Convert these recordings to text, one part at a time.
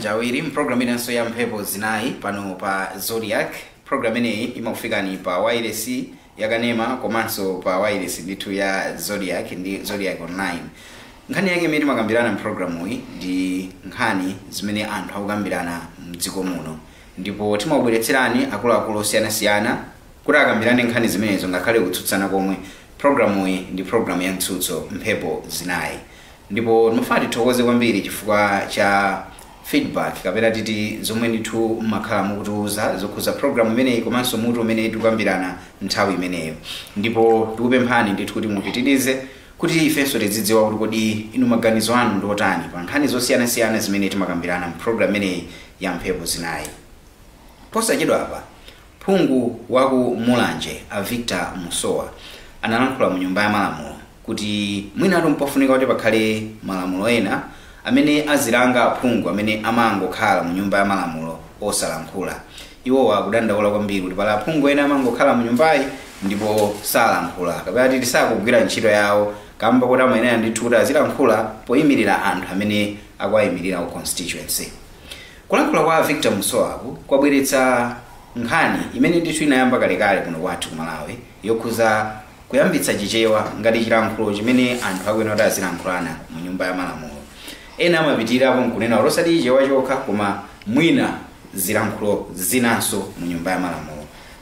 Manja awiri mpulogalamu inanso ya Mphepo Zinayi pano pa Zodiak. Program ineyi imakufikani pa wireless yakanema komanso pa wireless ndithu ya Zodiak ndi Zodiak Online. Nkhani yake imene timakambirana mpulogalamuyi ndi nkhani zimene anthu akukambirana mdziko muno, ndipo timakubweretserani akuluakulu osiyanasiyana kuti akambirane nkhani zimenezo, ngakhale kutsutsana komwe. Programuyi ndi programu ya mtsutso, Mphepo Zinayi, ndipo timafuna tithokoze kwambiri chifukwa cha feedback, kapena titi zomwe ndithu mmakhala mukutiuza zokhuza programu imeneyi komanso mutu umene tikukambirana nthawi imeneyo. Ndipo tikupemphani ndithu kuti mupitirize kuti ifenso tizidziwa kuti kodi inu maganizo anu ndi otani pa nkhani zosiyanasiyana zimene timakambirana mpulogalamu imeneyi ya Mphepo Zinayi. Posachedwa apa, phungu waku Mulanje a Victor Musowa analankhula mu Nyumba ya Malamulo kuti mwinatu mpofunika kuti pakhale malamulo ena amene azilanga aphungu amene amangokhala mu Nyumba ya Malamulo osalankhula. Iwowa akudandaula kwambiri kuti pali aphungu ena amangokhala mu nyumbayi ndipo salankhula, kapena titi sakugwira ntchito yawo, kamba kuti amayenera ndithu kuti azilankhula poyimirira anthu amene akuwayimirira ku constituency. Kulankhula kwa Victor Musowaku kwabweretsa nkhani imene ndithu inayamba kalekale kuno kwathu ku Malawi, yokhuza kuyambitsa Chichewa ngati chilankhulo chimene anthu akuyenera kuti azilankhulana mu Nyumba ya Malamulo. Ena amapitirirapo nkunena kuti osati Chichewa chokha, koma mwina zilankhulo zinanso mu Nyumba ya Malamulo.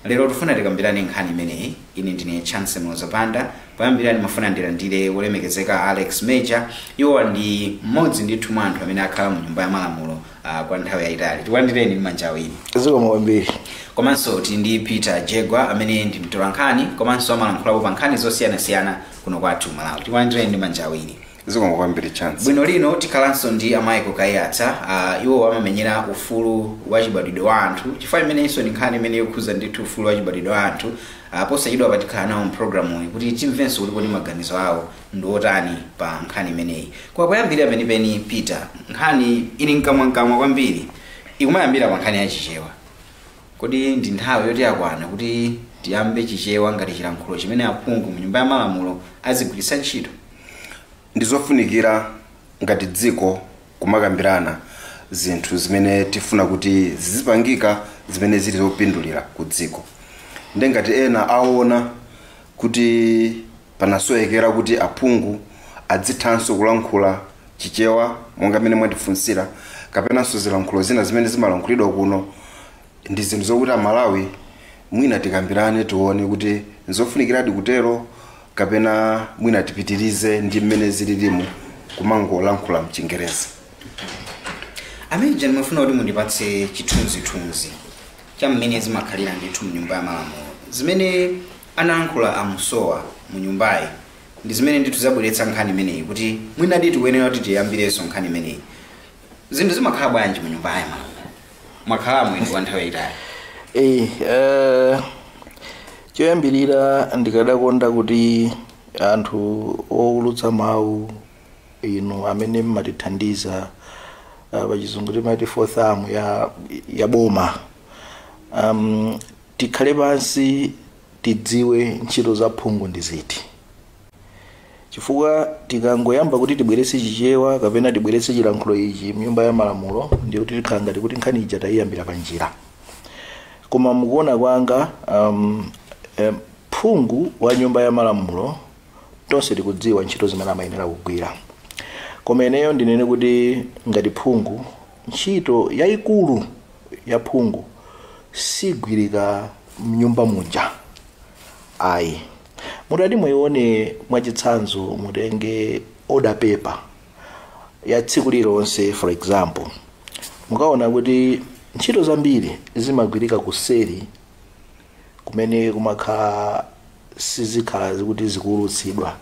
Lero tifuna tikambirane nkhani imeneyi. Ine ndine Chance Mlozapanda. Poyambirira ndimafuna ndilandire wolemekezeka Alex Major. Iwowa ndi mmodzi ndithu mwa anthu amene akhala mu Nyumba ya Malamulo kwa nthawi yayitali. Tikulandireni ndi manja awiri. Zikomo kwambiri. Komanso tili ndi Peter Jegwa, amene ndi mtolankhani komanso amalankhulapo pa nkhani zosiyanasiyana kuno kwathu Malawi. Tikulandireni ndi manja awiri. Zikomo kwambiri, Chance. Bwino lino. Tikhalanso ndi a Michael Kaiyatsa. Iwo amamenyera ufulu wa chibadwidwe wa anthu, chifukwa imenenso ndi nkhani imene yokhuza ndithu ufulu wa chibadwidwe wa anthu. Posachedwa patikhala nawo mpulogalamuyi kuti timvenso kuti kodi maganizo awo ndi otani pa nkhani imeneyi. Kwa poyambirira penipeni, Peter, nkhani ili mkamwamkamwa kwambiri ikumayambira pa nkhani ya Chichewa. Kodi ndi nthawi yoti yakwana kuti tiyambe Chichewa ngati chilankhulo chimene aphungu mu Nyumba ya Malamulo azigwiritsa ntchito? Ndizofunikira ngati dziko kumakambirana zinthu zimene tifuna kuti zizipangika, zimene zili zopindulira ku dziko. Ndi ngati ena aona kuti panasowekera kuti aphungu adzithanso kulankhula Chichewa monga mmene mwatifunsira, kapenanso zilankhulo zina zimene zimalankhulidwa kuno, ndi zinthu zokuti Amalawi mwina tikambirane, tione kuti nzofunikiradi kutero kapena mwina tipitirize ndi mmene zililimu, kumangolankhula mchingerezi. A Major, ndimafuna kuti mundipatse chithunzithunzi cha mmene zimakhalira ndithu mu Nyumba ya Malamulo. Zimene analankhula aMusowa mu nyumbayi ndi zimene ndithu zabweretsa nkhani imeneyi kuti mwinadi tikuyenera kuti tiyambirenso nkhani imeneyi. Zinthu zimakhala bwanji mu Nyumba ya Malamulo? Mwakhalamo inu kwa nthawi yayitali. Choyambirira ndikadakonda kuti anthu owulutsa mawu inu amene mmatithandiza, pachizungu timati fourth arm ya boma, tikhale pansi tidziwe ntchito za phungu ndi ziti, chifukwa tikangoyamba kuti tibweretse Chichewa kapena tibweretse chilankhulo ichi mnyumba ya malamulo, ndiye kuti tikhala ngati kuti nkhani ija tayiyambira pa njira. Koma mukuona kwanga, phungu wa Nyumba ya Malamulo tonse tikudziwa ntchito zimene amayenera kugwira. Koma ineyo ndinene kuti ngati phungu, ntchito yayikulu ya phungu sigwirika mnyumba muja, ayi. Mutati muione, mwachitsanzo, mutenge order paper ya tsiku lililonse, for example, mukaona kuti ntchito zambiri zimagwirika kuseri kumene kumakhala sizikhala zikuti zikuwulutsidwa,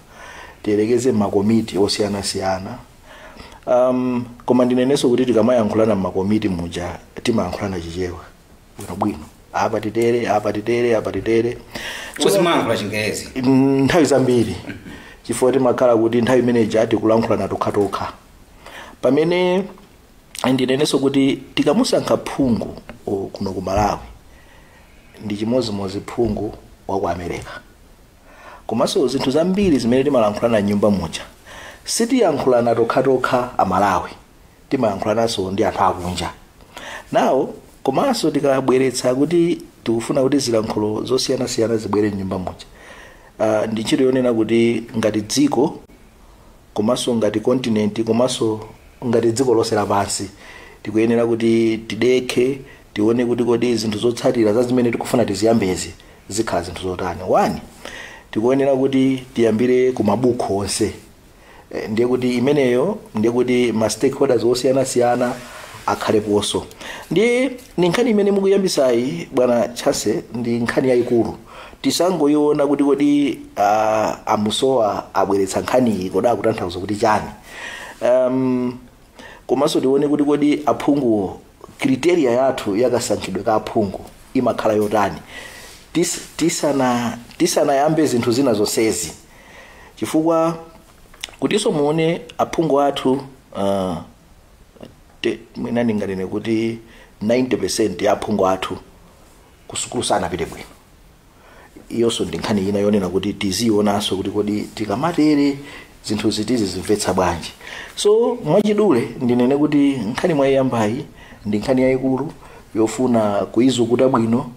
tiyelekeze makomiti osiyanasiyana. Koma ndinenenso kuti tikamayankhulana mmakomiti muja, timayankhulana Chichewa bwinobwino, apa titere, apa titere, apa titere. Uzimayankhula Chingerezi? Nthawi zambiri, chifukwa timakhala kuti nthawi imeneja tikulankhulana tokhatokha. Pamene ndinenenso kuti tikamusankha phungu kuno ku Malawi, ndi chimozimozi phungu wa ku America. Komanso zinthu zambiri zimene timalankhulana mnyumba muja, sitiyankhulana tokhatokha Amalawi. Timayankhulananso ndi anthu akunja nawo. Komanso tikabweretsa kuti tikufuna kuti zilankhulo zosiyanasiyana zibwere mnyumba muja, ndi ntchito yonena kuti ngati dziko, komanso ngati continent, komanso ngati dziko lonse lapansi, tikuyenera kuti tidekhe, tione kuti kodi zinthu zotsatira za zimene tikufuna tiziyambezi zikhala zinthu zotani. One, tikuyenera kuti tiyambire ku mabuku onse. Ndiye kuti imeneyo ndiye kuti ma stakeholders osiyanasiyana akhaleponso. Ndiye ni nkhani imene mukuyambisayi, bwana Chase, ndi nkhani yayikulu. Tisangoiona kuti kodi amusowa abweretsa nkhaniyi, kodi akutanthauza kuti chani? Komanso tione kuti kodi aphungu, criteria yathu yakasankhidwe ka aphungu imakhala yotani tisanayambe zinthu zina zonsezi, chifukwa kutinso muone aphungu athu, mwina ndinganene kuti 90% ya aphungu athu kusukulu sanapite bwino. Iyonso ndi nkhani ina yonena kuti tizionanso kuti kodi tikamatere zinthu zitizi zimvetsa bwanji. So mwachidule ndinene kuti nkhani mwayiyambayi ndi nkhani yayikulu yofuna kuizukuta bwino.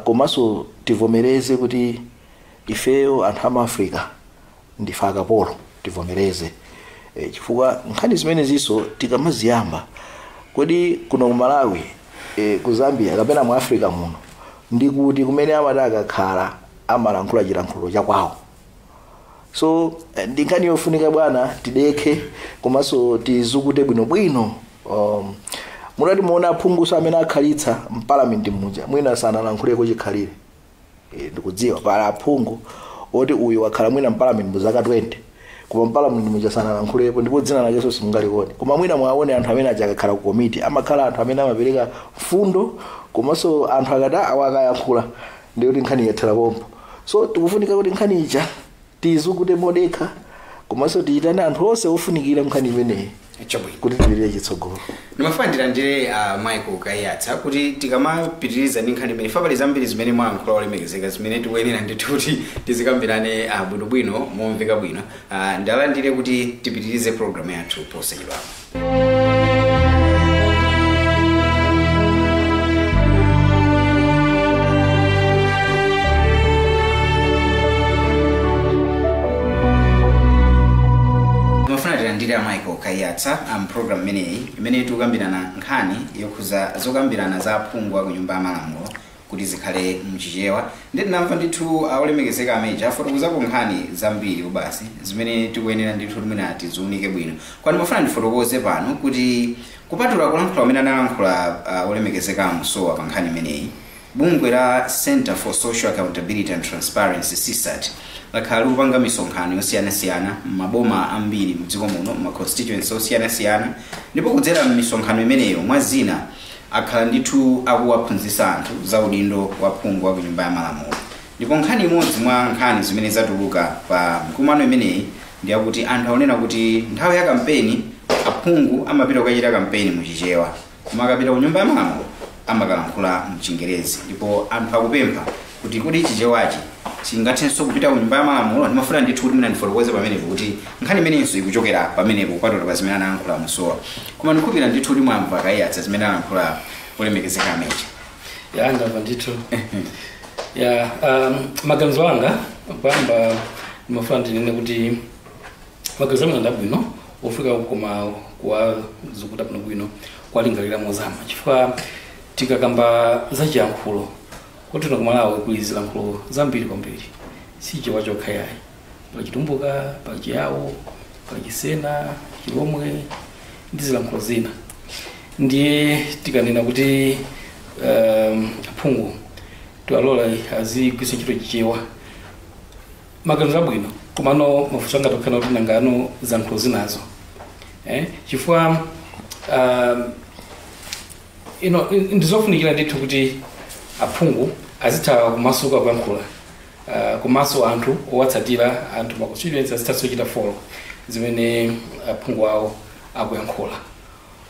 Komanso tivomereze kuti ifeyo anthu ama Africa ndife akapolo, tivomereze, chifukwa nkhani zimene ziso tikamaziyamba, kodi kuno ku Malawi, ku Zambia kapena mu Africa muno, ndi kuti kumene amati akakhala amalankhula chilankhulo chakwawo? So ndi nkhani yofunika, bwana, tidekhe komanso tizukute bwinobwino. Mutati muona aphunguso amene akhalitsa mpalamenti muja, mwina sanalankhuleko chikhalire. Ndikudziwa pala aphungu oti uyu wakhala mwina mpalamenti mu zaka 20, koma mpalamenti muja sanalankhulepo, ndipo dzina lakenso simungalione. Koma mwina mwaone anthu amene aja akakhala ku komiti, amakhala anthu amene amapereka mfundo, komanso anthu akati awa akayankhula ndikuti nkhani yathera pompo. So tikufunika kuti nkhani ija tizukute modekha, komanso tiyitane anthu onse ofunikira nkhani imeneyi Chabwino. kuti tipitire chitsogolo. Ndimafuna ndilandire Michael Kaiyatsa kuti tikamapitiriza ndi nkhani imene pali zambiri zimene mwayankhula, olemekezeka, zimene tikuyenera ndithu kuti tizikambirane bwinobwino momveka bwino. Ndalandire kuti tipitirize program yathu posachedwapa. Ndimafuna tilandire a Michael Kaiyatsa program imeneyi imene tikukambirana nkhani yokhuza zokambirana za aphungu aku nyumba ya malamulo kuti zikhale mchichewa. Ndi tinamva ndithu aolemekezeka ameja afotokozapo nkhani zambiri basi zimene tikuyenera ndithu mwina tiziunike bwino. Kwa ndimafuna ndifotokoze pano kuti kupatula kulankhula amene analankhula olemekezeka amusowa pa nkhani imeneyi, bungwe la Center for Social Accountability and Transparency, CSAT, lakhala likupanga misonkhano yosiyanasiyana m'maboma ambiri mdziko muno, ma constituency osiyanasiyana, ndipo kudzera m'misonkhano imeneyo, mwa zina, akhala ndithu akuwaphunzitsa anthu za udindo wa phungu wa ku nyumba ya malamulo. Ndipo nkhani imodzi mwa nkhani zimene zatuluka pa mkumano imeneyi ndiyakuti anthu aonena kuti nthawi ya kampeni aphungu amapita kukachita kampeni muchichewa, koma akapita ku nyumba ya malamulo amakalankhula mchingerezi. Ndipo anthu akupempha kuti kodi chichewachi chingathenso kupita ku nyumba ya malamulo? Ndimafuna ndithu kuti mwina ndifotokoze pamenepo kuti nkhani imenenso ikuchokera pamenepo, kupatula pa zimene anayankhula musowa. Koma ndikukhulupirira ndithu kuti mwamva Kaiyatsa zimene anayankhula olemekezeka ameja. Ya, ndamva ndithu. Ya, maganizo anga, poyamba ndimafuna ndinene kuti maganizo amene ndabwino ofika, koma kuwazukuta bwinobwino, kuwalingalira mozama, chifukwa tikakamba za chiyankhulo, kuti ku Malawi kuli zilankhulo zambiri kwambiri, si Chichewa chokha yayi. Pali Chitumbuka, pali Chiyawo, pali Chisena, Chilomwe ndi zilankhulo zina. Ndiye tikanena kuti aphungu tiwalola azigwiritsa ntchito Chichewa, maganizo abwino, komano mafunso anga tokhala kuti nangano zilankhulo zinazo, chifukwa ndizofunikira ndithu kuti aphungu azitha kumasuka kuyankhula, komanso anthu owatsatira, anthu ma constituency, azitha kuchita follow zimene aphungu awo akuyankhula.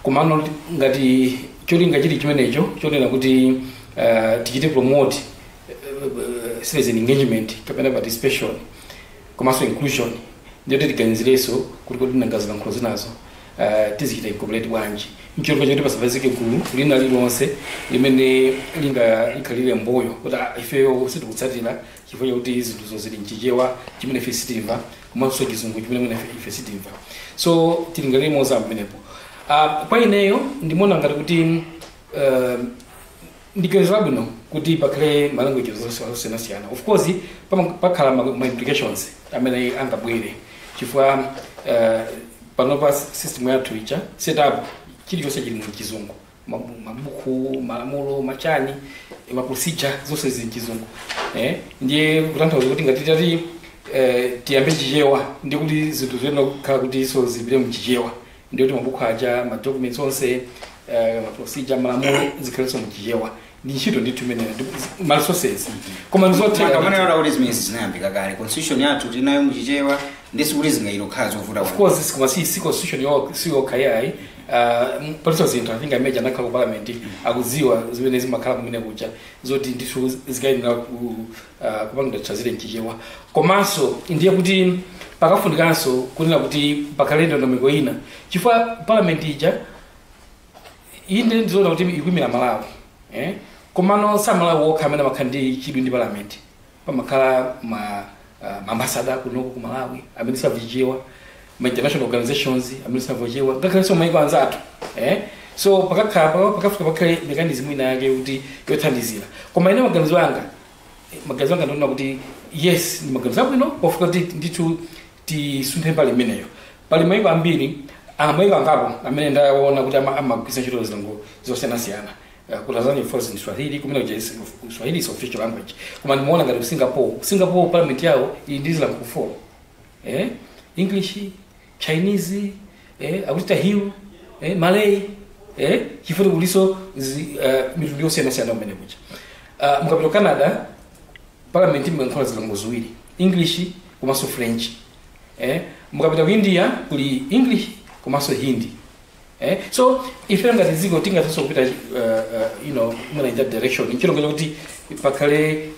Komano ngati cholinga chili chimenecho chonena kuti tichite promote citizen engagement kapena participation komanso inclusion, ndiyo tiganizirenso kuti nanga zilankhulo zinazo Tizichita incorporate bwanji ncholinga choti pasapezeke gulu lina lilonse limene linga likhalire mboyo kuti, "Ah, ifeyo sitikutsatira chifukwa chakuti zinthuzo zili mchichewa chimene ife sitimva, komanso chizungu chimene mwina ife sitimva." So tilingalire mozama pamenepo. Kwa ineyo ndimaona ngati kuti ndiganizo labwino kuti pakhale ma languages osiyanasiyana. Of course pakhala ma implications amene angabwere, chifukwa panopa system yathu ija setup chilichonse chili mu chizungu. Mabuku, malamulo, machani, ma procedure, zonse zili mchizungu, eh? Ndiye kutanthauza kuti ngati tati tiyambe chichewa, ndi kuti zinthu zoyenera kukhala kuti so zipite mchichewa, ndiye kuti mabuku aja, ma documents onse, ma procedure, malamulo zikhalenso mchichewa. Ndi ntchito ndithu imeneyo, ma resources, koma ndizotheka. Makamana kuti zimene zinayambika kale, constitution yathu tinayo muchichewa, ndi sikuti zingayilokhala zovuta. Of course, koma si constitution yo si yokha yayi. Paliso zinthu, I think ameja anakhala ku parliament, akudziwa zimene zimakhala kumene kuja zoti ndithu zikayenera kupangidwa translate mchichewa. Komanso ndiye kuti pakafunikanso kunena kuti pakhale ndondomeko ina, chifukwa parliament ija inde ndizoona kuti ikuyimira Malawi, eh? Komano sa Malawi okha amene amakhala ndi chidwi ndi parliament. Pamakhala ma ambassador kunoko ku Malawi amene savichichewa, ma international organizations amene savichichewa, ngakhalenso maiko anzathu, eh? So pakakhala pakafika pakhale mechanism ina yake kuti yothandizira. Koma ine maganizo anga ndiona kuti yes, ndi maganizo abwino pofika kuti ndithu tisunthe mbali imeneyo. Pali maiko ambiri, maiko angapo amene ndaona kuti amagwiritsa ntchito zilankhulo zosiyanasiyana. Ku Tanzania, of course, ni Swahili kumene kuja, Swahili is official language. Koma ndimaona ngati ku Singapore parliament yawo ili ndi zilankhulo 4, eh? English, Chinese, akuti Tamil, Malay, chifukwa kuliso mitundu yosiyanasiyana kumene kuja. Mukapita Canada, parliament imayankhula zilankhulo ziwiri, English komanso French, eh? Mukapita ku India kuli English komanso Hindi, eh? So ife ngati dziko tingathenso kupita mwina in that direction, nchilongo kuti pakhale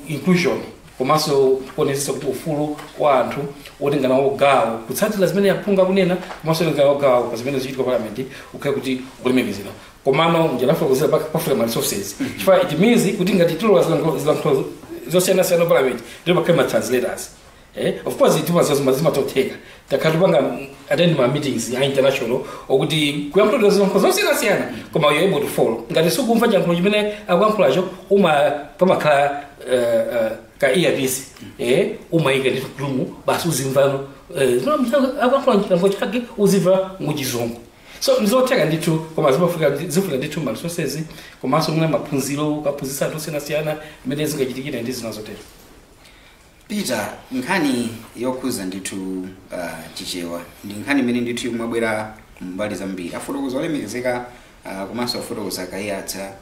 inclusion, komanso kuonetsetsa kuti ufulu wa anthu otenga nawo gawo kutsatira zimene aphungu akunena komanso otenga nawo gawo pa zimene zichitika parliament ukhale kuti ukulemekezedwa. Komano njalafa kuzira pafika ma resources, chifukwa it means kuti ngati tilola zilankhulo zosiyanasiyana parliament, ndipo pakhale ma translators, eh? Of course timazo zimatotheka, takhala tupanga attend ma meetings ya international okuti kuyankhula zilankhulo zosiyanasiyana, koma you're able to follow. Ngati sukumva chiyankhulo chimene akuyankhulacho, uma pamakhala ka earpiece, umayika ndithu kulumu, basi uzimvano akuyankhula chilankhulo chake, uzimva muchizungu. So ndizotheka ndithu, koma zimafika zifuna ndithu ma resources, komanso muna maphunziro kaphunzitsa anthu osiyanasiyana imene zingachitikire ndi zina zotero. Peter, nkhani yokhuza ndithu chichewa ndi nkhani imene ndithu imabwera mbali zambiri. Afotokoza olemekezeka, komanso afotokoza Kaiyatsa.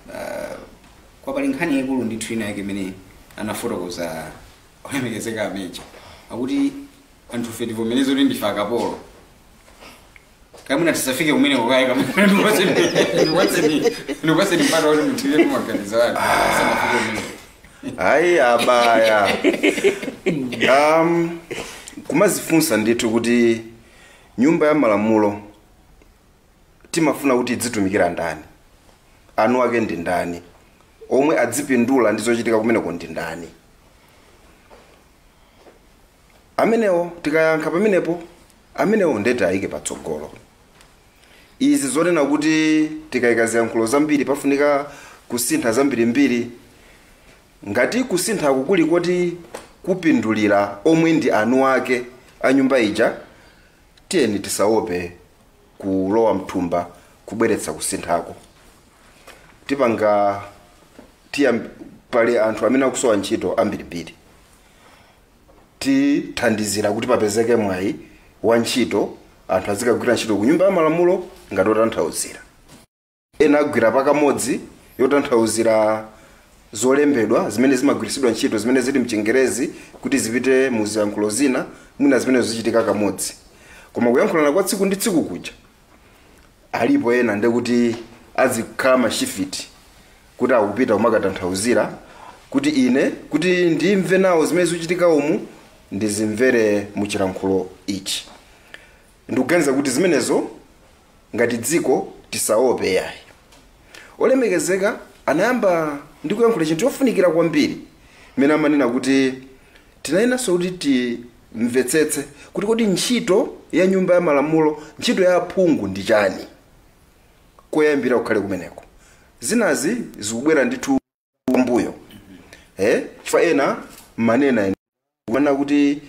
Kwa pali nkhani yaikulu ndithu ina yake imene anafotokoza olemekezeka ameja, akuti anthu fe tivomereze kuti ndife akapolo. Kamwina tisafike kumene kukayi, ndikupatseni mpata kuti muthire kumaganizo anu tisanafike kumene. Ayi, abaya, kumazifunsa ndithu kuti nyumba ya malamulo timafuna kuti idzitumikira ndani, anu ake ndi ndani, omwe adzipindula ndi zochitika kumeneko ndi ndani? Amenewo tikayankha pamenepo, amenewo ndete ayike patsogolo. Izi zonena kuti tikayika ziyankhulo zambiri pafunika kusintha zambirimbiri, ngati kusinthaku kuli koti kupindulira omwe ndi anu ake a nyumba ija, tiyeni tisaope kulowa mthumba kubweretsa kusinthako. Tipanga tiya pali anthu amene akusowa ntchito ambirimbiri, tithandizira kuti papezeke mwayi wa ntchito, anthu azikagwira ntchito ku nyumba ya malamulo ngati otanthauzira. Ena agwira pakamodzi yotanthauzira zolembedwa zimene zimagwiritsidwa ntchito zimene zili mchingerezi kuti zipite mu ziyankhulo zina, mwina zimene zichitika kamodzi. Koma kuyankhulana kwa tsiku ndi tsiku kuja alipo ena ndekuti azikhala ma shift kuti akupita kumakatanthauzira, kuti ine kuti ndimve nawo zimene zikuchitika umu ndizimvere mu chilankhulo ichi. Ndikuganiza kuti zimenezo ngati dziko tisaope yayi. Olemekezeka anayamba ndi kuyankhula chinthu chofunikira kwambiri, mmene amanena kuti tinayenanso kuti timvetsetse kuti kodi ntchito ya nyumba ya malamulo, ntchito ya aphungu ndi chani. Koyambira kukhale kumeneko, zinazi zikubwera ndithu mbuyo, chifukwa ena manena mana kuti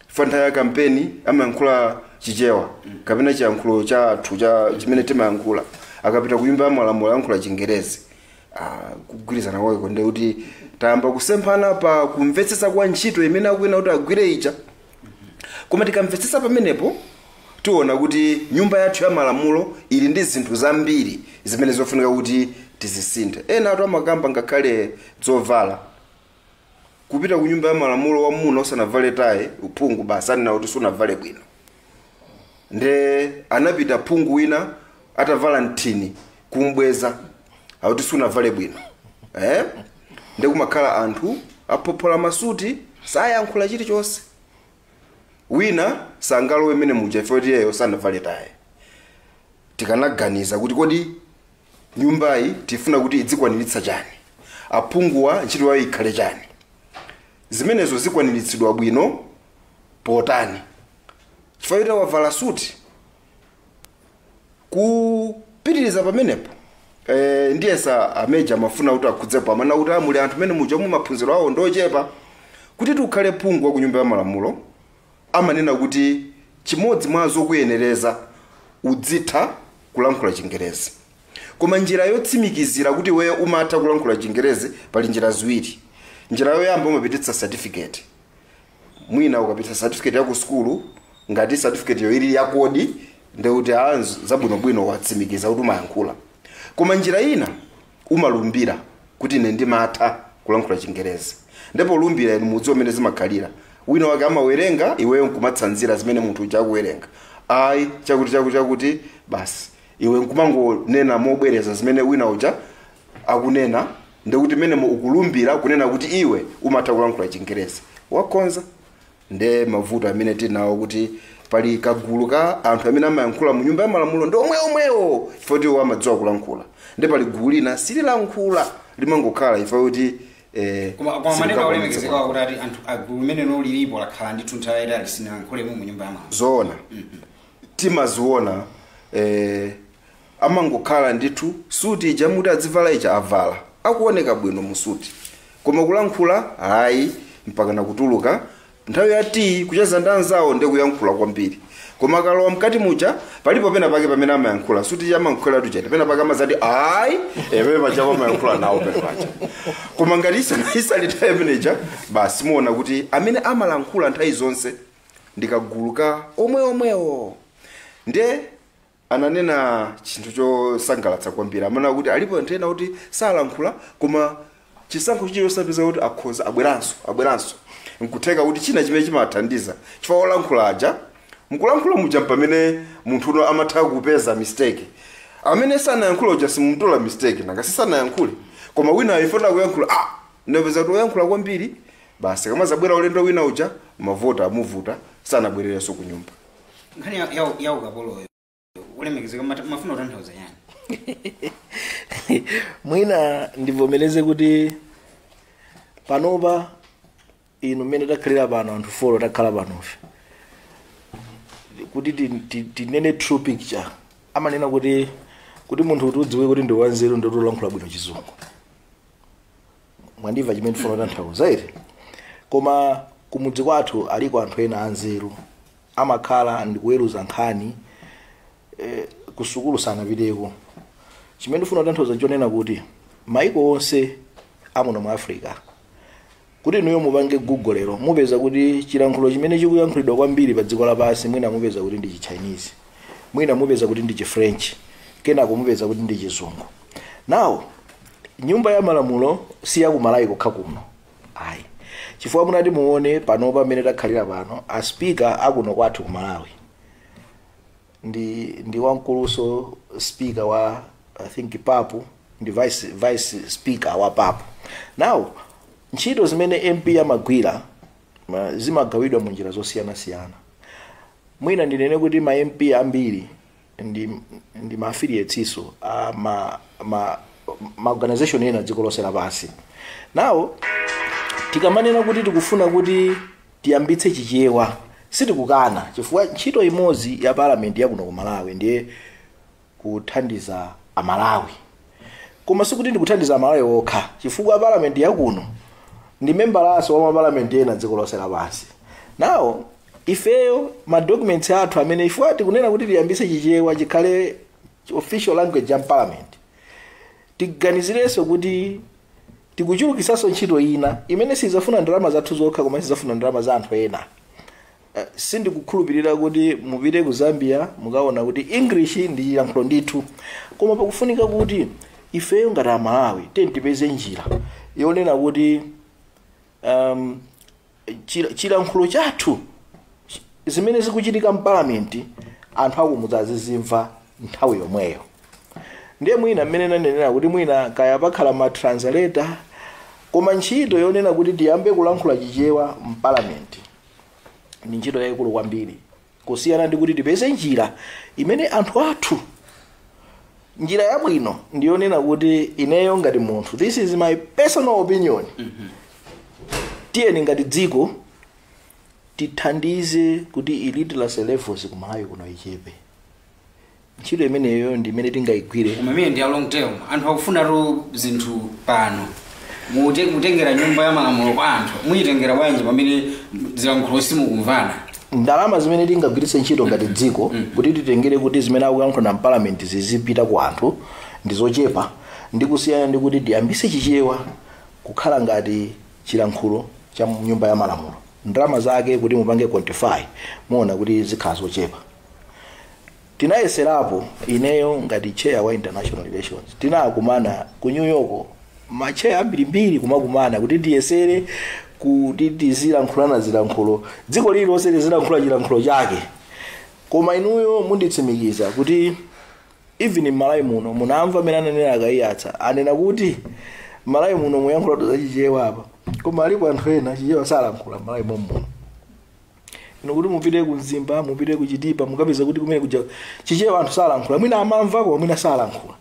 fanta ya kampeni amayankhula Chichewa kapena chiyankhulo chathu cha chimene timayankhula, akapita ku nyumba ya malamulo ayankhula Chingerezi. Kugwirizana kwake ndi kuti tayamba kusemphana pa kumvetsetsa kwa ntchito imene akuyena kuti agwire ija. Koma tikamvetsetsa pamenepo, tiona kuti nyumba yathu ya malamulo ili ndi zinthu zambiri zimene zofunika kuti tizisinthe. Ena atu amakamba ngakhale zovala. Kupita ku nyumba ya malamulo wamuna usanavale tayi, uphungu basi anena kuti sunavale bwino. Nde anapita phungu wina atavala mthini, kumbweza akuti sunavale bwino. Nde kumakhala anthu aphophola masuti, sayankhula chilichonse. Wina sangalowe mene muja ifo kuti iyeyo sanavale tayi. Tikanaganiza kuti kodi nyumbayi tifuna kuti idzikwaniritsa chani, aphunguwa ntchito yawo ikhale chani, zimenezo zikwaniritsidwa bwino potani? Chifukwa choti wavala suti. Kupitiriza pamenepo, ndiyesa ameja amafuna kuti akhudzepo, amana kuti amuli anthu mene muja omwe maphunziro awo ndochepa. Kuti tiukhale phungu wa ku nyumba ya malamulo, amanena kuti chimodzi mwa zokuyenereza udzitha kulankhula Chingerezi. Koma njira yotsimikizira kuti iweyo umatha kulankhula Chingerezi, pali njira ziwiri. Njira yoyamba, umapititsa certificate. Mwina ukapititsa certificate ya ku sukulu, ngati certificate yo ili yakodi, ndekuti a zabwinobwino, watsimikiza kuti umayankhula. Koma njira ina, umalumbira kuti ine ndimatha kulankhula Chingerezi. Ndipo lumbira, inu mudziwa mmene zimakhalira, wina wake amawerenga, iweyo nkumatsanzira zimene munthu uja akuwerenga. Ayi, chakuti chakuti chakuti, basi iwe nkumangonena mobwereza zimene wina uja akunena. Ndekuti mmene ukulumbira kunena kuti iwe umatha kulankhula Chingerezi, wakonza. Nde mavuto amene tinawo kuti pali kagulu ka anthu amene amayankhula mu nyumba ya malamulo ndi omwe omwewo, chifukwa kuti iwo amadziwa kulankhula, ndi pali gulu lina sililankhula, limangokhala chifukwa kuti Koma manena silikakwanitsa. Olemekezeka kuti ati anthu agulu limene lilipo lakhala ndithu nthawi yayitali sinalankhulemo mu nyumba ya malamulo. Zoona, timaziona, amangokhala ndithu, suti ija muti adzivala ija avala, akuoneka bwino mu suti, koma kulankhula hayi, mpaka nakutuluka nthawi ya tii kucheza ndi anzawo ndi kuyankhula kwambiri. Koma akalowa mkati muja, palipo pena pake pamene amayankhula. Suti ija amankhula tuchete, pena pake amazati ayi, pene paja amayankhula nawo pene paja. Koma ngati isali nthawi imeneja, basi muona kuti amene amalankhula nthawi zonse ndi kagulu ka omwe omwewo. Nde ananena chinthu chosangalatsa kwambiri, amene akuti alipo anthu ena kuti salankhula, koma chisankho chilichonse kuti akhoza abweranso, abweranso. Nkutheka kuti china chimene chimathandiza, chifukwa olankhula aja, mkulankhula muja pamene munthu uno amatha kupeza mistake. Amene sanayankhula uja simutola mistake, nanga sisanayankhule. Koma wina ayifuna kuyankhula, ndapeza kuti oyankhula kwambiri basi, kamazabwera ulendo wina uja, mavota amuvuta, sanabwererenso ku nyumba. Nkhani ya ukapoloyo, ulemekezeka, mafuna kutanthauza yani? Mwina ndivomereze kuti panopa inu mmene takhalira pano, anthu 4 takhala panofe, kuti tinene true picture, amanena kuti munthu kuti udziwe kuti ndi wanzeru ndi ulankhula bwino Chizungu. Mwandimva chimene ndifuna kutanthauza ere? Koma kumudzi kwathu aliko anthu ena anzeru, amakhala ndikuweruza nkhani, kusukulu sanapiteko. Chimene ndifuna kutanthauza nchonena kuti maiko onse amuno mu Africa, kuti inuyo mupange Google lero, mupeza kuti chilankhulo chimene chikuyankhulidwa kwambiri pa dziko lapansi, mwina mupeza kuti ndi Chichinese, mwina mupeza kuti ndi Chifrench, kenako mupeza kuti ndi Chizungu. Now nyumba ya malamulo si yakumalawi kokha kuno ayi, chifukwa munati muone pano pamene takhalira pano, a speaker akuno kwathu ku Malawi ndi wamkuluso speaker wa, I think, papu, ndi vice speaker wa papu. Now ntchito zimene MP amagwira zimagawidwa mu njira zosiyanasiyana. Mwina ndinene kuti ma MP ambiri ndi ma affiliates iso a ma organization ena dziko lonse lapansi. Nawo tikamanena kuti tikufuna kuti tiyambitse Chichewa, sitikukana, chifukwa ntchito imodzi ya parliament yakuno ku Malawi ndiye kuthandiza Amalawi. Koma sikuti ndikuthandiza Amalawi okha, chifukwa parliament yakuno ndi membalaso wa mapalamenti ena dziko lonse lapansi. Nawo ifeyo ma documents athu amene ifeyo tikunena kuti tiyambitse Chichewa chikhale official language ya parliament, tiganizirenso kuti tikuchulukisanso ntchito ina imene sizafuna ndalama zathu zokha, koma sizafuna ndalama za anthu ena. Sindikukhulupirira kuti mupite ku Zambia mukaona kuti English ndi chilankhulo ndithu, koma pakufunika kuti ifeyo ngati Amalawi tipeze njira yonena kuti chilankhulo chathu, zimene zikuchitika mpalamenti, anthu akumudzi azizimva nthawi yomweyo. Ndiye mwina mmene nanenera kuti mwina kaya pakhala ma translator, koma ntchito yonena kuti tiyambe kulankhula Chichewa mpalamenti ndi ntchito yayikulu kwambiri, kusiyana ndi kuti tipeze njira imene anthu athu. Njira yabwino ndiyonena kuti ineyo ngati munthu, this is my personal opinion, tiyeni ngati dziko tithandize kuti illiteracy levels ku Malawi kuno ichepe. Ntchito imeneyo ndi imene tingayigwire. Koma imene ndi ya long term. Anthu akufunatu zinthu pano. Mutengera Nyumba ya Malamulo kwa anthu, muyitengera bwanji pamene zilankhulo simukumvana? Ndalama zimene tingagwiritse ntchito ngati dziko kuti titengere kuti zimene akuyankhula na mpalamenti zizipita ku anthu ndi zochepa, ndi kusiyana ndi kuti tiyambise Chichewa kukhala ngati chilankhulo cha Nyumba ya Malamulo. Ndalama zake kuti mupange quantify, muona kuti zikhala zochepa. Tinayeserapo, ineyo ngati chair wa international relations, tinakumana ku New York, ma chair ambirimbiri kumakumana kuti tiyesere kuti tizilankhulana zilankhulo, dziko lililonse lizilankhula chilankhulo chake. Koma inuyo munditsimikiza kuti even m'Malawi muno, munamva amene ananena akayiyatsa, anena kuti Malawi muno muyankhula za Chichewa apa, koma alipo anthu ena Chichewa salankhula m'Malawi momuno. Ino kuti mupite ku Mzimba, mupite ku Chitipa, mukapeza kuti kumene kuja Chichewa anthu salankhula. Mwina amamva, koma mwina salankhula.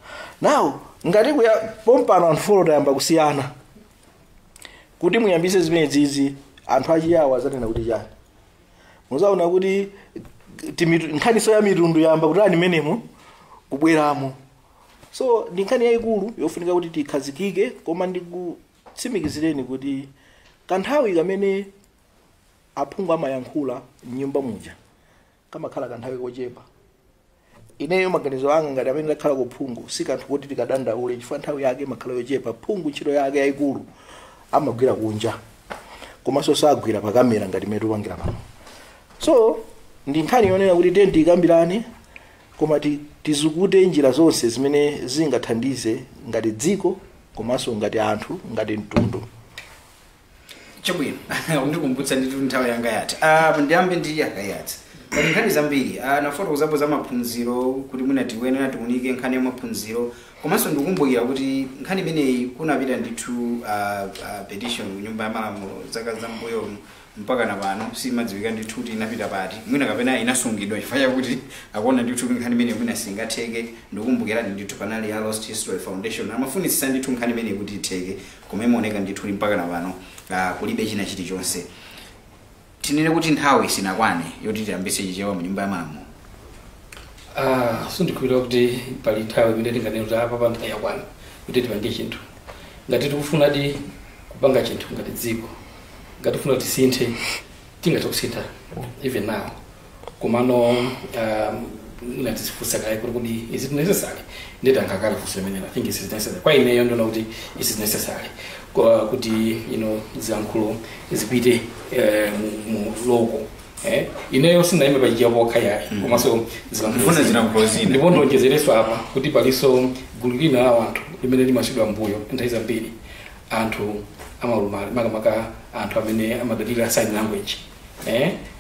Nawo ngati kuya pompano anthu 4 tayamba kusiyana kuti muyambise zimene zizi, anthu achiyawo azanena kuti chani? Muzaona kuti nkhaniso ya mitundu yamba kuti ani menemo kubweramo. So ndi nkhani yayikulu yofunika kuti tikhazikike, koma ndikutsimikizireni kuti kanthawi kamene aphungu amayankhula mnyumba muja kamakhala kanthawi kochepa. Ineyo maganizo anga ngati amene ndakhala ku phungu, si kanthu kuti tikadandaule, chifukwa nthawi yake imakhala yochepa. Phungu ntchito yake yayikulu amagwira kunja, komanso sagwira pa kamera ngati imene tikupangira pano. So ndi nkhani yonena kuti tiye tiyikambirane, koma tizukute njira zonse zimene zingathandize ngati dziko komanso ngati anthu, ngati mtundu. Chabwino, undikumbutsa ndithu, nthawi yanga yatha. Ndiyambe ndi akayatsa. Pali nkhani zambiri, nafotokozapo za maphunziro, kuti mwina tikuyenera tiunike nkhani ya maphunziro. Komanso ndikukumbukira kuti nkhani imeneyi kunapita ndithu petition ku Nyumba ya Malamulo zaka zambuyo, mpaka na pano simadziwika ndithu kuti inapita pati, mwina kapena inasungidwa chifukwa chakuti akuona ndithu kuti nkhani imeneyi mwina singatheke. Ndikukumbukirani ndithu panali ya Lost History Foundation, amafunitsitsa ndithu nkhani imeneyi kuti itheke, koma imaoneka ndithu kuti mpaka na pano kulibe china chilichonse. Tinene kuti nthawi sinakwane yoti tiyambitse Chichewa mu Nyumba ya Malamulo? Sindikhulupirira kuti pali nthawi imene tinganene kuti apa pa nthawi yakwana kuti tipange chinthu. Ngati tikufunadi kupanga chinthu ngati dziko, ngati tifuna tisinthe, tingathe kusintha even now. Komano tizifunsa kaye kuti kodi is it necessary? Nditayankha funso limenelo, I think it is necessary. Kwa ineyo ndiona kuti it is necessary kuti zilankhulo zipite mu local. Ineyo sindayime pa Chichewa pokha yayi, komanso zilankhulo Ndifuna zina. Zilankhulo zina. Ndipo ndonjezereso apa kuti palinso gulu lina la anthu limene limasiyidwa mbuyo nthawi zambiri, anthu amaulumali, makamaka anthu amene amadalira sign language.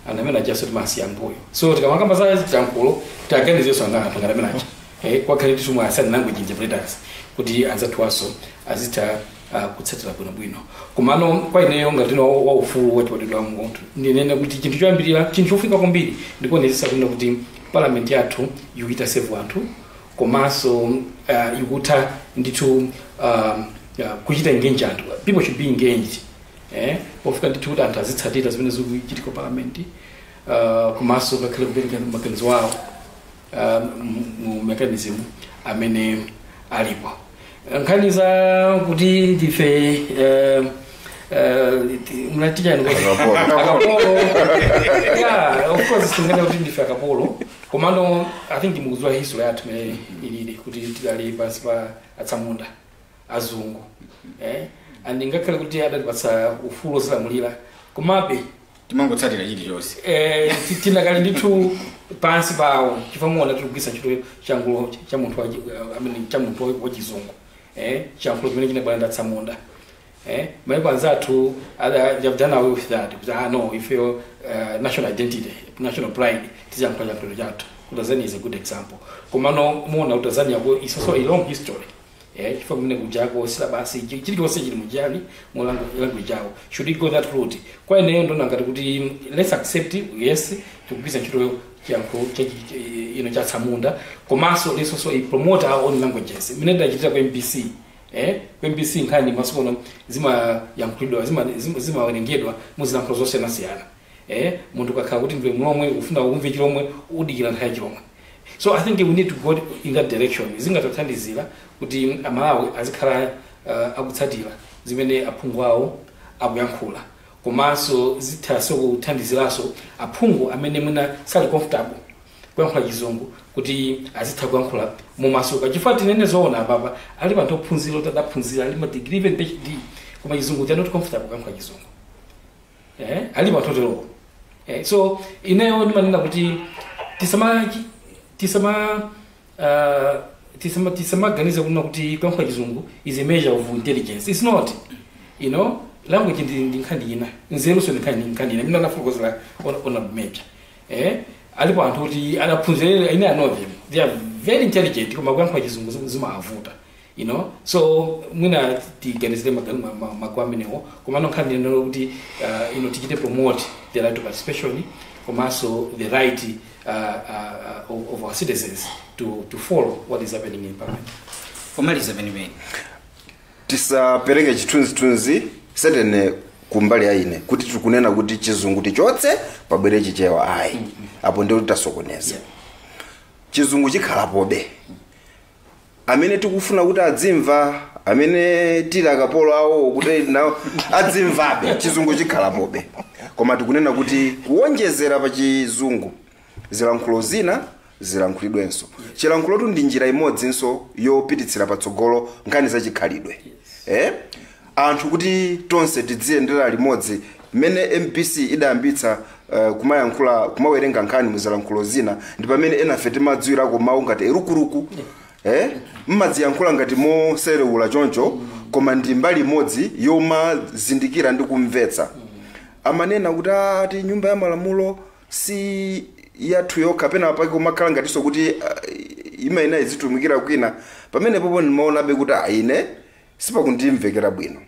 Anthu amene ajaso timasiya mbuyo. So tikamakamba za zilankhulo, tiaganizenso anga anthu ngati amene aja, kwakhale titumwa sign language interpreters kuti anzathuwaso azitha kutsatira bwinobwino. Komano kwa ineyo ngati wa ufulu wachibadwidwe wa munthu, ndinene kuti chinthu choyambirira, chinthu chofunika kwambiri, ndikuonetsetsa kunena kuti parliament yathu ikuita serve anthu, komanso ikutha ndithu kuchita engage anthu. People should be engaged, pofika ndithu kuti anthu azitsatira zimene zikuchitika parliament, komanso ngakhale kupereka maganizo awo mu mechanism amene alipo. Nkhani za kuti ndife mnatichani? Akapolo. Yeah, of course singene kuti ndife akapolo, komano I think mukudziwa history yathu imene ilili kuti tidali pansi pa atsamunda azungu, and ngakhale kuti adatipatsa ufulu ozilamulira, komabe timangotsatira chilichonse. Tinakali ndithu pansi pawo, chifukwa muona tikugwiritsa ntchito chiyankhulo cha munthu I mean, cha munthu wachizungu, chiyankhulo chimene chinabwera ndi atsamunda. Maiko anzathu they have done away with that, kuti ah no, ife national identity, national pride, tiziyankhula chiyankhulo chathu. Ku Tanzania is a good example. Komano muona ku Tanzania ko is also a long history, chifukwa kumene kujako syllabus chilichonse chili mujani mu language yawo. Should we go that route? Kwa ineyo ndona ngati kuti let's accept, yes, tikugwiritsa ntchito chiyankhulo ino cha tsamunda, komanso let's also promote our own languages imene tidachitira ku MBC. Ku MBC nkhani masiku zimayankhulidwa, zimawerengedwa muzilankhulo zosiyanasiyana. Munthu ukakhala kuti ndiwe mlomwe, ufuna umve chilomwe, udikira nthawi ya chilomwe. So I think we need to go in that direction. Zingatithandizira kuti Amalawi azikhala akutsatira zimene aphungu awo akuyankhula, komanso zithanso kuthandiziranso aphungu amene mwina sali comfortable kuyankhula Chizungu kuti azitha kuyankhula momasuka, chifukwa tinene zoona, apapa ali anthu ophunzira oti adaphunzira, ali ma degree, even PhD, koma Chizungu they are not comfortable kuyankhula Chizungu. Ali anthu oterowo. So ineyo ndimanena kuti tisamaganize kunena kuti kuyankhula Chizungu is a measure of intelligence. It's not. Language ndi nkhani ina, nzeruso ndi nkhani ina mina nafotokozera on a major. Alipo anthu kuti adaphunzira, ine I know them, they are very intelligent, koma kuyankhula Chizungu zimavuta. So mwina tiganizire magu amenewo. Komano nkhani ino kuti ino tichite promote the right to participation, komanso the right of our citizens to follow what is happening in parliament. Pomaliza penipeni. Tisapereke chithunzithunzi setene kumbali ya ine kuti tikunena kuti Chizungu tichotse pabwere Chichewa, ayi. Apo ndiwo tasokoneza. Chizungu chikhalapobe. Amene tikufuna kuti adzimva, amene tili akapolo awo kuti nawo adzimvabe, Chizungu chikhalapobe. Koma tikunena kuti kuwonjezera pa Chizungu, zilankhulo zina zilankhulidwenso. Chilankhulotu ndi njira imodzinso yopititsira patsogolo nkhani zachikhalidwe, Anthu kuti tonse tidziyendera limodzi. Mmene MBC idayambitsa kumayankhula, kumawerenga nkhani muzilankhulo zina, ndi pamene enafe timadziwirako mawu ngati erukuruku, Mmadziyankhula ngati moserewula choncho, koma ndi mbali imodzi yomazindikira ndi kumvetsa. Amanena kuti ati nyumba ya malamulo si yathu yokha, pena pake kumakhala ngatinso kuti imayina izitumikira kwina. Pamenepopo ndimaonabe kuti ine sipakundimvekera bwino.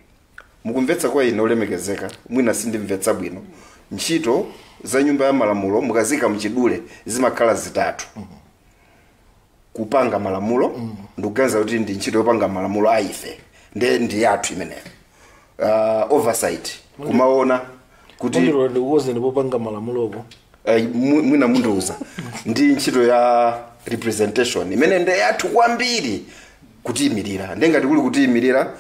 Mukumvetsa kwa ine olemekezeka, mwina sindimvetsa bwino. Ntchito za nyumba ya malamulo mukazika mchidule zimakhala zitatu: kupanga malamulo, ndikuganiza kuti ndi ntchito yopanga malamulo aife, nde ndi yathu imeneyo; oversight, kumaona kuti Mundilola ndikuwuzeni popanga malamulopo. Mwina mundiuza. Ndi ntchito ya representation imene nde yathu kwambiri, kutiyimirira. Ndengati kuli kutiyimirira,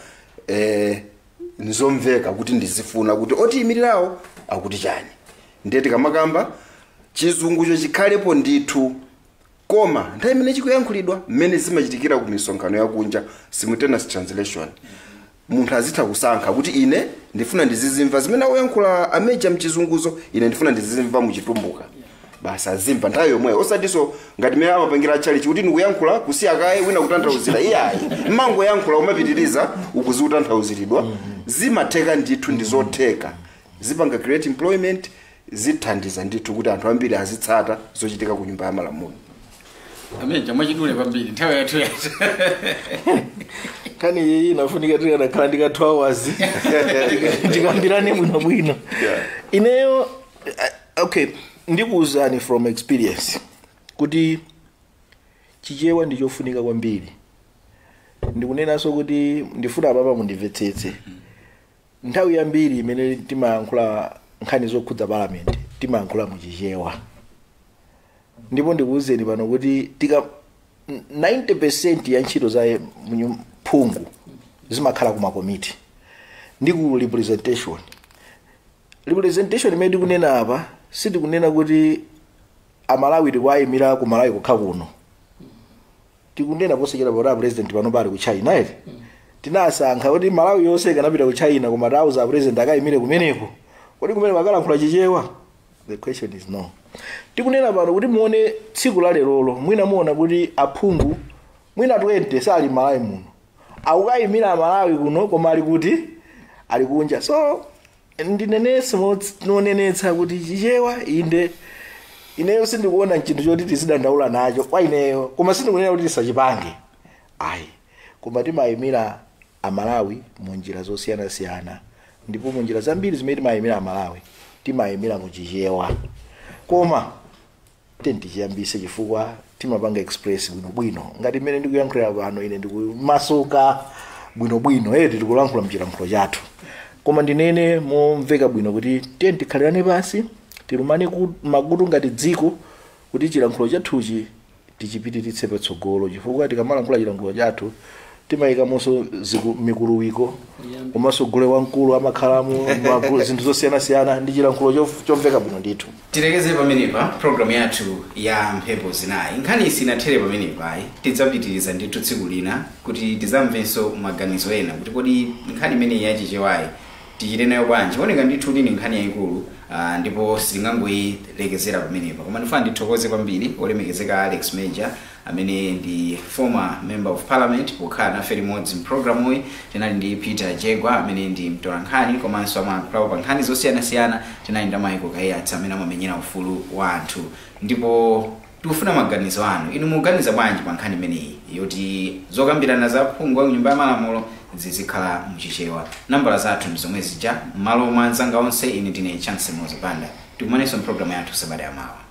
nzomveka kuti ndizifuna kuti otiyimirirawo akuti chani. Ndiye tikamakamba Chizungucho chikhalepo ndithu, koma nthawi imene chikuyankhulidwa, mmene zimachitikira ku misonkhano yakunja, simultaneous translation, munthu azitha kusankha kuti ine ndifuna ndizizimva zimene akuyankhula ameja mchizunguzo, ine ndifuna ndizizimva muchitumbuka, basi azimva nthawi yomweyo. Osatinso ngati mmene amapangira chalichi kuti ndikuyankhula, kusiya kaye wina kutanthauzira, iyayi. Mmangoyankhula, umapitiriza ukuziutanthauziridwa. Zimatheka ndithu, ndi zotheka, zipanga create employment, zithandiza ndithu kuti anthu ambiri azitsata zochitika ku nyumba ya malamulo. Ameja, mwachidule kwambiri, nthawi yathu yathu. Nkhani iyi inafunika tikanakhala ndika 2 hours tikambirane bwinobwino. Ineyo, okay, ndikuwuzani from experience kuti Chichewa ndichofunika kwambiri. Ndikunenanso kuti ndifuna apapa mundimvetsetse. Nthawi yambiri imene timayankhula nkhani zokhudza parliament, timayankhula muchichewa. Ndipo ndikuwuzeni pano kuti tika 90% ya ntchito za phungu zimakhala ku makomiti ndi ku representation. Representation imene tikunena apa, sitikunena kuti Amalawi tikuwayimira ku Malawi kokha kuno. Tikunena posachedwa poti president pano pali ku China ere, tinasankha kuti Malawi yonse ikanapita ku China, koma tauza president akayimire kumeneko. Kodi kumene akalankhula Chichewa? The question is no. Tikunena pano kuti muone tsiku la lerolo, mwina muona kuti aphungu mwina 20 sali Malawi muno, akukayimira Amalawi kuno, koma ali kuti? Ali kunja. So ndinenetse nonenetsa kuti Chichewa, inde, ineyo sindikuona chinthu choti tizidandaula nacho kwa ineyo, koma sindikunena kuti tisachipange, ayi. Koma timayimira Amalawi mu njira zosiyanasiyana, ndipo mu njira zambiri zimene timayimira Amalawi, timayimira mu Chichewa. Koma tichiyambise, chifukwa timapanga express bwinobwino ngati mmene ndikuyankhulira pano. Ine ndikumasuka bwinobwino eti, tikulankhula mchilankhulo chathu. Koma ndinene momveka bwino kuti tiye tikhalirane pansi, tilumane makutu ngati dziko kuti chilankhulo chathuchi tichipitiritse patsogolo, chifukwa tikamalankhula chilankhulo chathu timayikamonso mikuluwiko, komanso gule wamkulu amakhalamo zinthu zosiyanasiyana ndi chilankhulo chomveka bwino ndithu. Tilekeze pamenepa programu yathu ya Mphepo Zinayi. Nkhani isinathere pamenepa, tidzapitiriza ndithu tsiku lina kuti tidzamvenso maganizo ena kuti kodi nkhani imeneyi yachichewayi tichite nayo bwanji. Oneka ndithu kuti ni nkhani yayikulu, ndipo sitingangoyilekezera pamenepa. Koma ndifuna ndithokoze kwambiri olemekezeka Alex Major, amene ndi former member of parliament, pokhala nafe limodzi mpulogalamuyi. Tinali ndi Peter Jegwa, amene ndi mtolankhani komanso amayankhulapo pa nkhani zosiyanasiyana. Tinali ndi Michael Kaiyatsa, amene amamenyera ufulu wa anthu. Ndipo tikufuna maganizo anu. Inu mukuganiza bwanji pa nkhani imeneyi yoti zokambirana za phungu wa Nyumba ya Malamulo zizikhala muchichewa? Nambala zathu ndi zomwe zija. M'malo mwa anzanga onse, ine ndine Chance Mozapanda. Tikumanenso mpulogalamu yathu sabata yamawa.